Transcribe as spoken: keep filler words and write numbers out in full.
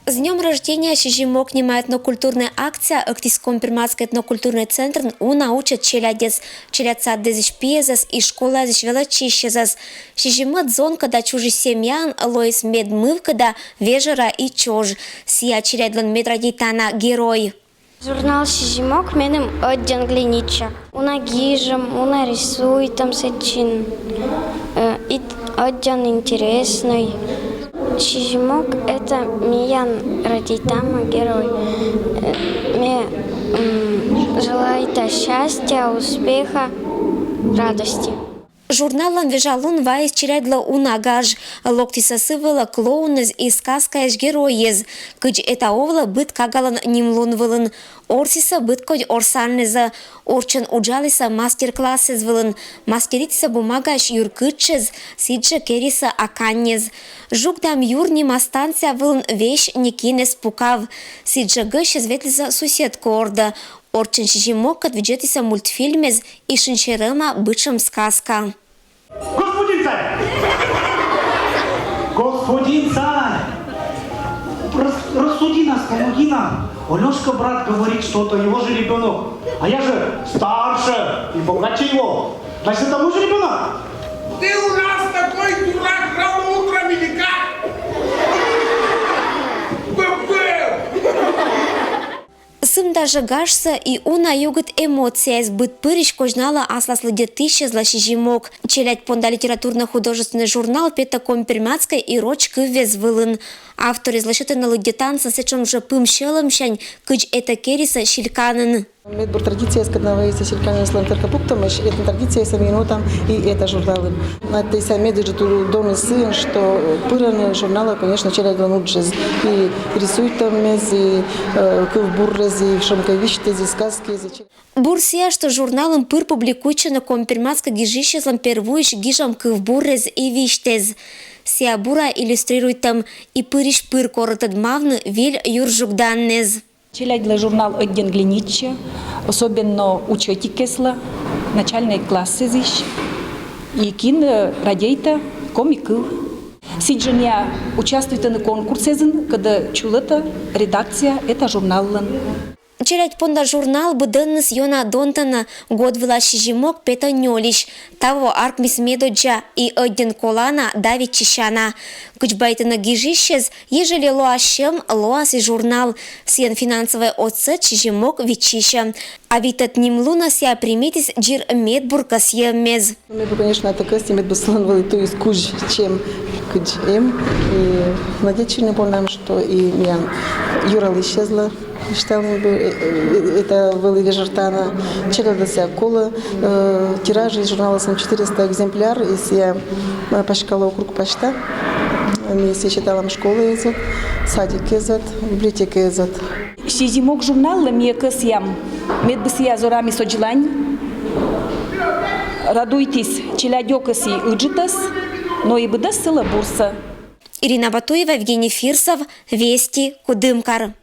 С днём рождения, Сизимок! Нима этнокультурная акция ӧктіс Ком-Пермяцкӧй этнокультурнӧй центрын уна уджӧд челядьӧс, челядь садъясысь пиӧсӧс и школаясысь велӧдчысьӧсӧс. Сизимӧд зонкӧ да чужис семьяын лоис медмывкӧ да вежӧра и чож. Сійӧ челядьлӧн медрадейтана герой. Журнал «Сизимок» меным ӧддьӧн глинитчӧ. Уна гижӧм, уна рисуйтӧм сэтчин. Э, и ӧддьӧн интереснӧй. «Сизимок» — это миян радейтана герой. Э, ме, м, желайта счастья, успеха, радости. Журналлӧн вежалун вайис челядьлы уна гаж. Локтісӧ сы вылӧ клоунъяс и сказкаясысь геройяс. Кыдз этша овлӧ быд кагалӧн нимлун вылын. Орсісӧ быд кодь орсанінзӧ. Орччӧн уджалісӧ мастер-классъяс вылын. Мастеритісӧ бумагаысь юркытшӧс, сідзжӧ керисӧ аканьӧс. «Жугдам юр» нима станция вылын весь некин эз пукав. Сідзжӧ гӧсьтъяс ветлісӧ суседка ордӧ. Орччӧн Сизимоккӧд видзӧдісӧ мультфильмъяс и шынсерӧма бытшӧм сказка. Господин царь! Господин царь! Рас-, рассуди нас, помоги нам. Олёшка, брат, говорит что-то, его же ребёнок. А я же старше и богаче его. Значит, это мой же ребёнок? Ты у нас такой дурак, рано утром или как? Б-б! Сымда жӧ гажсӧ и уна югыд эмоцияяс. Быдпырысь козьналӧ аслас лыддьӧдысьяслы Сизимок. Челядь понда литературно-художественнӧй журнал петӧ ком-пермяцкӧй и роч кывъяс вылын. Авторъяслы сетӧны лыддьӧдансӧ сэтшӧм жӧ пым сьӧлӧмсянь, кыдз этша керисӧ Сильканын. Медбур традицияяскӧд на вайисны Сильканын, сылӧн керка пуктӧмысь, этнотрадицияяссӧ ми нуӧдам и этша журналын. Надейтам, медыджыд ту-, доны сыын, что пырӧны журналӧ, конечно, челядьлӧн уджыс. И рисуйтӧмъяс, и, э, кывбуръяс, и шӧмкӧ висьтъяс, и сказкиыс, и чел- Бур сійӧ, что журналын пыр публикуйтчӧны ком-пермяцкӧй гижысьяслӧн первойысь гижӧм кывбуръяс и висьтъяс. Сійӧ бура иллюстрируйтӧм, и пырысь пыр корӧ тӧдмавны виль юр жугданнас. Челядьлы журнал ӧддьӧн глинитчӧ, особенно учӧтикъяслы, начальнӧй классъясысь, и кин, э, радейтӧ коми кыв. Сідзжӧ миян участвуйтӧны конкурсъясын, кодӧ чулӧтӧ редакция этша журналлӧн. Челядь понда журнал быдӧнныс ёна донтӧны. Год вылас Сизимок петӧ нёльысь. Таво аркмис медоддза и ӧддьӧн колана да виччысяна. Кыдз байтӧны гижысьяс, ежели лоас сьӧм, лоас и журнал. Сійӧн финансовӧй отсӧг Сизимок виччысьӧ. А витӧд нимлунӧ сійӧ примитіс дзир медбур кӧсйӧммес. Медбур, конечно, этша кӧсйӧм, медбур сылӧн вӧлі туйыс кузь, чем кыдз эм. И надейтчыны понам, что и миян юралысьяслы висьталім, э, э, этша вӧлі вежӧртана, челядьлы сійӧ колӧ. Э, тираж журналыслӧн четыреста экземпляр, и сійӧ, э, паськалӧ округ пасьта. Ми сійӧс сеталам школаясыд, садикъясыд, библиотекаясыд. «Сизимок» журналлы ми кӧсъям, медбур сійӧ зорамис одзлань, радуйтіс челядьӧкӧс и ыджытӧс, но и быдӧс сылы бурсӧ. Ирина Батуева, Евгений Фирсов, «Вести», Кудымкар.